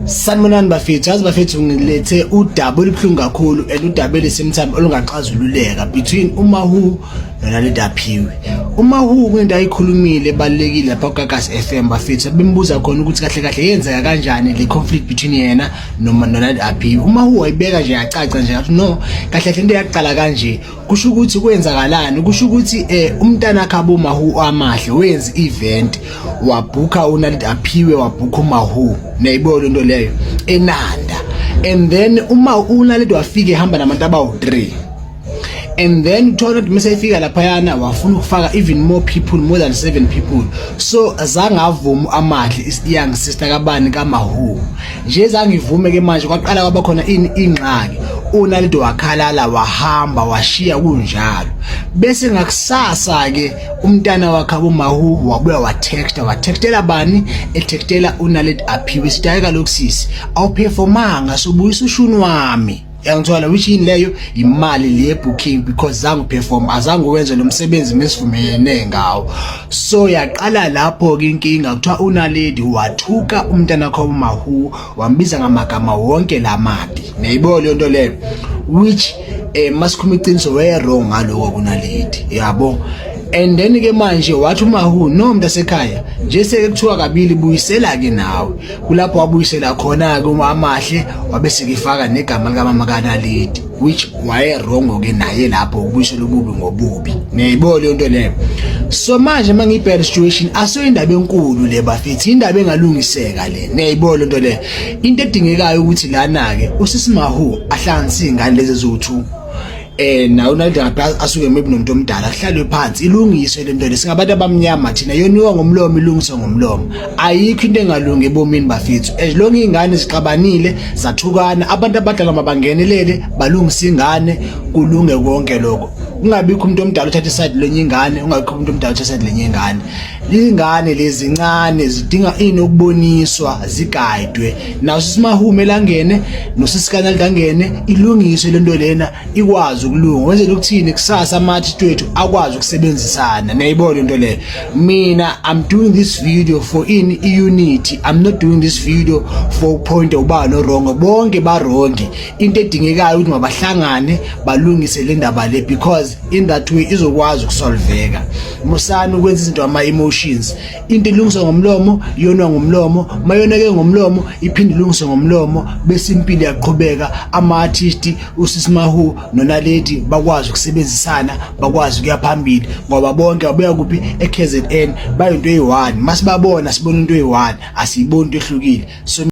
Sanibonani bafethu, yazi bafethu ngilethe udaba olubuhlungu kakhulu and udaba same time olungaxazululeka between uMahu noNaledi Aphiwe. UMahu kunento ayikhulumile ebalulekile lapha kuGagasi FM bafethu, bembuza khona ukuthi kahle kahle yenzeka kanjani le conflict between yena noma noNaledi Aphiwe. UMahu wayibeka nje yacaca nje ngathi no, kahle kahle into yaqala kanje. Kusho ukuthi kwenzakalani? Kusho ukuthi umntana khabo Mahu Amahle wenza event, wabhukha uNaledi Aphiwe, wabhukha uMahu, nayibona into leyo eNanda, and then uma uNaledi wafika ehamba nabantu abawu3, and then uthola ukuthi mase efika laphayana wafuna ukufaka even more people, more than seven people. So zangavuma Amahle, young sister kabani, kaMahu nje, zangivume ke. Manje kwaqala kwaba khona ini, ingxaki. UNaledi wakhalala, wahamba, washiya kunjalo. Bese ngakusasa ke umntana wakhe aboMahu wabuya watexta, watextela bani? Etextela uNaledi Aphiwe, sithi kaloku sisi awuperformanga, sobuyisa ushuni wami, yangithola, which yini leyo, imali le booking, because zange perform, azange wenze lo msebenzi mesivumelene ngawo. So yaqala lapho ke inkinga. Kuthiwa uNaledi wathuka umntana wakhe uMahu, wambiza ngamagama wonke lamabi, neyibona leyo nto leyo, which masikhuluma iqiniso waye wrong ngaloko kuNaledi, yabo. And then ke manje wathi uMahu, no, mntasekhaya nje seke kuthiwa kabili, buyisela ke nawe. Kulapho wabuyisela khona ke uma Amahle, wabe sekifaka negama likamama kaNaledi, which waye wrong ke naye lapho, ukubuyisela ububi ngobubi, niyayibona leyo nto leyo. So manje mangibheka situation, aso indaba enkulu le bafethu, indaba engalungiseka le, niyayibona le nto leyo. Into edingekayo ukuthi lana ke usisiMahu ahlanganise ingane lezi eziwu2, nawo uNaledi asuke maybe nomuntu omdala, kuhlalwe phansi, ilungiswe le nto le. Singabantu abamnyama thina, yoniwa ngomlomo, ilungiswe ngomlomo. Ayikho into engalungi ebomini bafethu, as long ingane zixabanile, zathukana, abantu abadala mabangenelele, balungise ingane, kulunge konke lokho. Kungabikho umuntu omdala uthatha iside lenye ingane, ungabikho umuntu omdala uthatha iside lenye ingane. Lingane lezincane zidinga ini? Ukuboniswa, ziguidwe. Naso sisiMahume langene nosisikanalida angene, ilungiswe lento lena, ikwazi ukulunga, wenzela ukuthini kusasa ama-artist wethu akwazi ukusebenzisana, niyayibona into leyo. Mina I'm doing this video for ini? I-unity. I'm not doing this video for point uba no wrong, bonke ba wrong. Into edingekayo ukuthi mabahlangane, balungise le ndaba le, because in that way izokwazi ukusolveka. Musani ukwenza izinto ama emotions. Into ilungiswa ngomlomo, yonwa ngomlomo, mayoneke ngomlomo, iphinde ilungiswe ngomlomo, bese impilo iyaqhubeka. Ama-artist, usisiMahu noNaledi, bakwazi ukusebenzisana, bakwazi ukuya phambili, ngoba bonke babuya kuphi? E-KZN, bayinto eyi-one. Masibabona sibona into eyi-one, asiyiboni into ehlukile. So